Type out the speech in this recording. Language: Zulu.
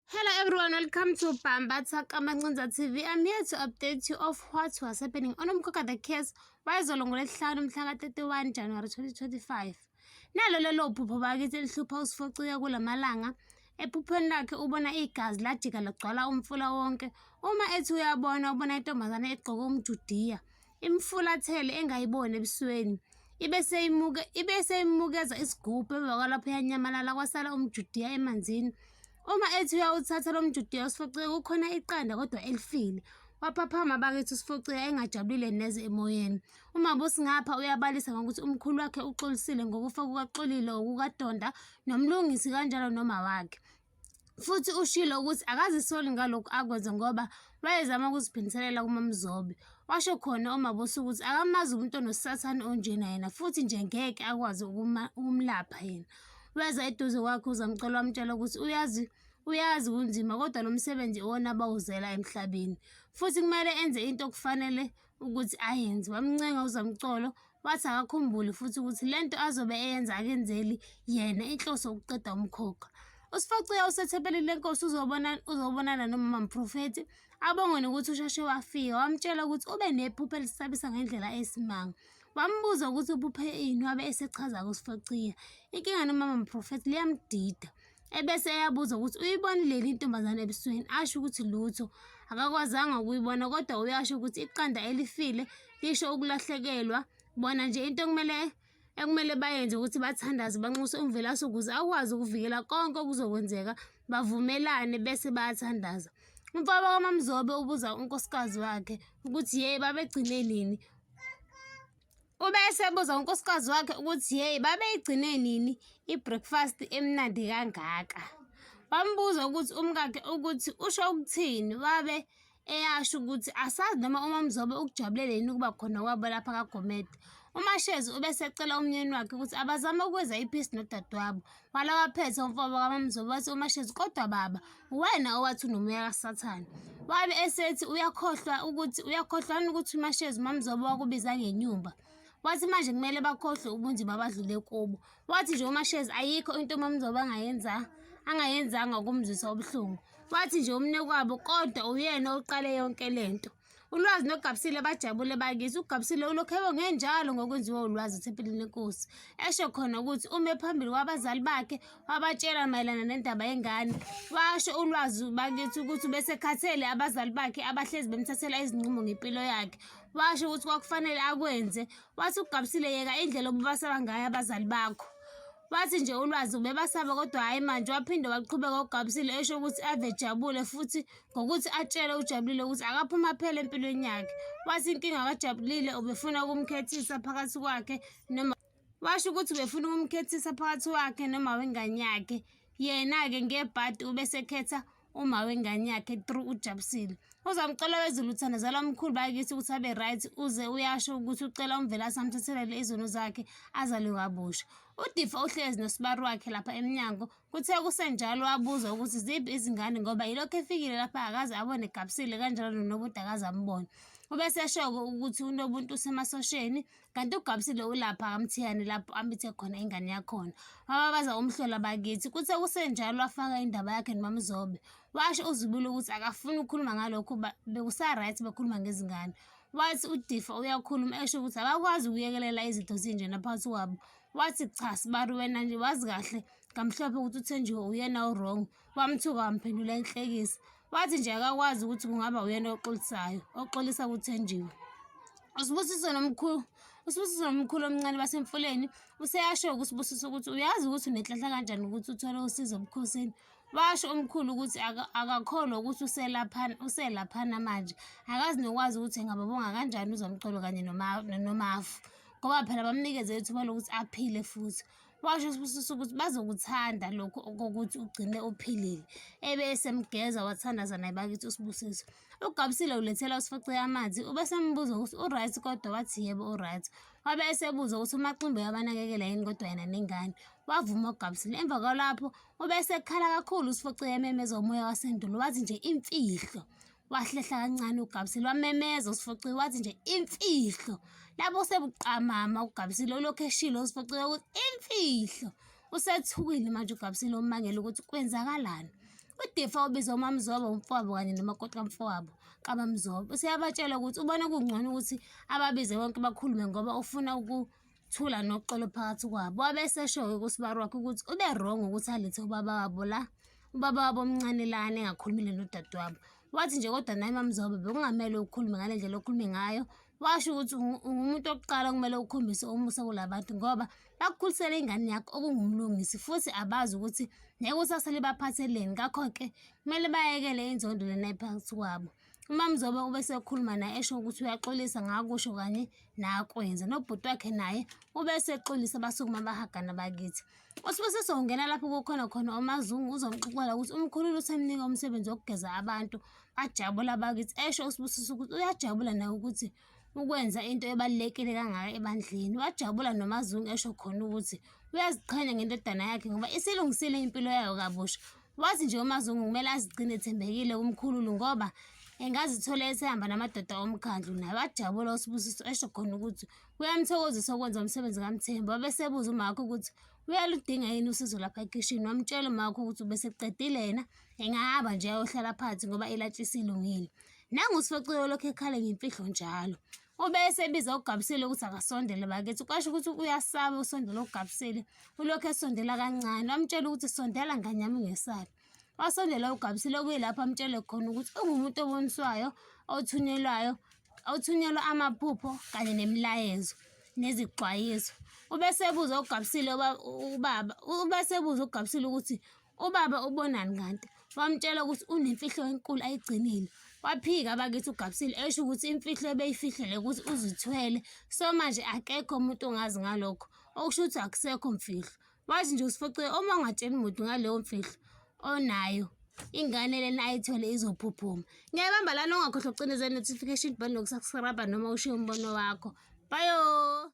Hello everyone, welcome to Bambatha Kamancinza TV. I'm here to update you of what was happening on Umkhokha The Case wayizolo ngoLwesihlanu mhla ka-31 January 2025. Nalo lelo phupho bakithi elihlupha uSifocika kulamalanga. Ephuphweni lakhe ubona igazi lajika lagcwala umfula wonke. Uma ethi uyabona ubona intombazane egqoke umjudiya imfulathele engayiboni ebusweni. Ibe seyimuke ibe seyimukeza isigubhu emva kwalapho yanyamalala kwasala umjudiya emanzini. Uma ethi uyawuthatha lo mjudiya uSifocika kukhona iqanda kodwa elifile. Waphaphama bakithi uSifocika engajabulile neze emoyeni. UMabusi ngapha uyabalisa ngokuthi umkhulu wakhe uxolisile ngokufa kukaXolile okukaDonda noMlungisi kanjalo noma wakhe. Futhi ushilo ukuthi akazisoli ngalokhu akwenza ngoba wayezama ukuziphindiselela kuMaMzobe. Washo khona uMabusi ukuthi akamazi umuntu onosathane onjena yena futhi nje ngeke akwazi ukumlapha yena. Weza eduze kwakhe uZamcolo wamtshela ukuthi uyazi uyazi kunzima kodwa lo msebenzi iwona abawuzela emhlabeni futhi kumele enze into okufanele ukuthi ayenze. Wamncenga uZamcolo wathi akakhumbuli futhi ukuthi le nto azobe eyenza akenzeli yena inhloso ukuqeda umkhokha. USifociya usethempelini lenkosi uzobona uzobonana nomama mprofethi abonge nokuthi usheshe wafika wamtshela ukuthi ube nephupho elisabisa ngendlela eyisimanga. Wambuza ukuthi uphuphe ini wabe esechaza kuSifociya. Inkinga nomama mprofethi liyamdida. Ebese eyabuza ukuthi uyibonile yini intombazane ebusweni, asho ukuthi lutho akakwazanga ukuyibona kodwa uyasho ukuthi iqanda elifile lisho ukulahlekelwa. Bona nje into ekumele ekumele bayenze ukuthi bathandaze banxuse uMvelase ukuze akwazi ukuvikela konke okuzokwenzeka, bavumelane bese bayathandaza. Umfowabo kaMaMzobe ubuza unkosikazi wakhe ukuthi yey babegcine nini. Ube esebuza unkosikazi wakhe ukuthi yeyi babeyigcine nini i-breakfast emnandi kangaka. Wambuza ukuthi umkakhe ukuthi usho ukuthini wabe eyasho ukuthi asazi noma uMaMzobe ukujabulele yini ukuba khona kwabo lapha kaGomede. UMaShezi ubesecela umnyeni wakhe ukuthi abazame ukwenza iphisi nodadewabo. Wala waphetha umfowabo kaMaMzobe wathi uMaShezi kodwa baba uwena owathi unomoya kaSathane. Wabe esethi uyakhohlwa ukuthi uyakhohlwani ukuthi uMaShezi uMaMzobe wakubiza ngenyumba. Wathi manje kumele bakhohlwe ubunzima abadlule kubo. Wathi nje uMaShezi ayikho into uMaMzobe angayenza angayenzanga ukumzwisa ubuhlungu. Wathi nje umnekwabo kodwa uyena oqale yonke lento. Ulwazi noGabsile bajabule bakithi. UGabsile ulokhu ebonge njalo ngokwenziwa ulwazi ethempelini lenkosi. Esho khona ukuthi ume phambili kwabazali bakhe wabatshela mayelana nendaba yengane. Washo ulwazi bakithi ukuthi ubesekhathele abazali bakhe abahlezi bemthathela izinqumo ngempilo yakhe. Washo ukuthi kwakufanele akwenze. Wathi uGabsile yeka indlela obubasaba ngayo abazali bakho. Wathi nje ulwazi ubebasaba kodwa hhayi manje waphinde waqhubeka uGabsile esho ukuthi ave ejabule futhi ngokuthi atshele uJabulile ukuthi akaphume aphele empilweni yakhe. Wathi inkinga kaJabulile ubefuna ukumkhethisa phakathi kwakhe noma washo ukuthi ubefuna ukumkhethisa phakathi kwakhe noma wengane yakhe. Yena-ke ngebhadi ubesekhetha uma wengane yakhe through uJabusile. Uzamcela wezulu uthandazela umkhulu bakithi ukuthi abe right uze uyasho ukuthi ucela uMvelase amthethelele izono zakhe azalwe kabusha. UDifa uhlezi nosibari wakhe lapha emnyango Kuthe kusenjalo wabuza ukuthi ziphi izingane ngoba yilokhu efikile lapha akaze abone Gabsile kanjalo noNobuntu akaze ambone. Ubesesho-ke ukuthi uNobuntu usemasosheni kanti uGabsile ulapha kaMthiyane lapho amithe khona ingane yakhona. Wababaza umhlola bakithi. Kuthe kusenjalo wafaka indaba yakhe noMaMzobe. Washo uZibulu ukuthi akafuni ukukhuluma ngalokhu bekusa-right bekhuluma ngezingane. Wathi uDifa uyakhuluma esho ukuthi abakwazi ukuyekelela izinto zinjena phakathi kwabo. Wathi cha sibari wena nje wazi kahle kamhlophe ukuthi uThenjiwe uyena o-wrong. Wamthuka wamphendula enhlekisa. Wathi nje akakwazi ukuthi kungaba uyena oxolisayo, oxolisa kuThenjiwe. USibusiso nomkhulu uSibusiso nomkhulu omncane basemfuleni useyasho kuSibusiso ukuthi uyazi ukuthi unenhlanhla kanjani ukuthi uthole usizo ebukhosini. Washo umkhulu ukuthi akakholwa ukuthi uselaphana uselaphana manje. Akazi nokwazi ukuthi engababonga kanjani uZamcolo kanye noMafu ngoba phela bamnikeze ithuba lokuthi aphile futhi. Washo uSibusiso ukuthi bazokuthanda lokhu okokuthi ugcine uphilile. Ebe esemgeza wathandaza naye bakithi uSibusiso. UGabsile ulethela uSifice amanzi ubesembuza ukuthi u-right kodwa wathi yebo u-right. Wabe esebuza ukuthi uMaximbo uyabanakekela yini kodwa yena nengane. Wavuma uGabsile. Emva kwalapho ube esekhala kakhulu uSifice ememeza umoya wasendulo wathi nje imfihlo. Wahlehla kancane uGabsile wamemeza uSifociwe wathi nje imfihlo. Lapho sebuqamama uGabsile ulokhu eshilo uSifociwe ukuthi imfihlo. Usethukile manje uGabsile ummangele ukuthi kwenzakalani. UDifa ubiza uMaMzobe, umfowabo kanye nomakoti kamfowabo kaMaMzobe. Useyabatshela ukuthi ubona kungcono ukuthi ababize bonke bakhulume ngoba ufuna ukuthula noxolo phakathi kwabo. Wabe esesho-ke kusibari wakhe ukuthi ube wrong ukuthi alethe ubaba wabo la, ubaba wabo omncane lana engakhulumile nodadewabo. Wathi nje kodwa naye MaMzobe bekungamele ukhulume ngale ndlela okhulume ngayo. Washo ukuthi ungumuntu wokuqala okumele ukhombise umusa kula bantu ngoba bakukhulisele ingane yakho okungumlungisi futhi abazi ukuthi nekusasa libaphatheleni. Ngakho-ke kumele bayekele inzondo lena ephakathi kwabo. UMaMzobe ubesekhuluma naye esho ukuthi uyaxolisa ngakusho kanye nakwenza. Nobhuti wakhe naye ubesexolisa basukuma bahagana bakithi. USibusiso ungena lapho kukhona khona uMaZungu uzomxoxela ukuthi umkhululi usemnika umsebenzi wokugeza abantu bajabula bakithi esho uSibusiso ukuthi uyajabula naye ukuthi ukwenza into ebalulekile kangaka ebandleni. Wajabula noMaZungu esho khona ukuthi uyaziqhenya ngendodana yakhe ngoba isilungisile impilo yayo kabusha. Wathi nje uMaZungu kumele azigcine ethembekile kumkhululi ngoba engazithola esehamba namadoda omkhandlu naye. Wajabula uSibusiso esho khona ukuthi Kuyamthokozisa ukwenza umsebenzi kaMthembu. Wabesebuza uMakho ukuthi uyaludinga yini usizo lapha ekhishini. Wamtshela uMakho ukuthi ubeseqedile yena engahamba nje ayohlala phansi ngoba ilatshi isilungile. Nangu uSifociwe lokhu ekhala ngemfihlo njalo. Ube esebiza uGabisile ukuthi akasondele bakithi. Kwasho ukuthi uyasaba usondela uGabisile. Ulokhu esondela kancane. Wamtshela ukuthi sondela ngane yami ungesabi. Wasondela uGabisile okuyilapho amtshele khona ukuthi ungumuntu oboniswayo, othunyelwayo, othunyelwa amaphupho kanye nemilayezo nezixwayiso. Ubesebuza uGabisile ubaba, ubesebuza uGabisile ukuthi ubaba ubonani kanti? Wamtshela ukuthi unemfihlo enkulu ayigcinile. Waphika bakithi uGabisile esho ukuthi imfihlo ebeyifihlele ukuthi uzithwele. So manje akekho umuntu ongazi ngalokho. Okusho ukuthi akusekho mfihlo. Wathi nje usifocile uma ungatsheli muntu ngaleyo mfihlo onayo ingane lena ayithole izophuphuma. Ngiyabamba lana ungakhohlwa ukucinezela notification bell nokusubscribe noma ushiye umbono wakho. Bayo!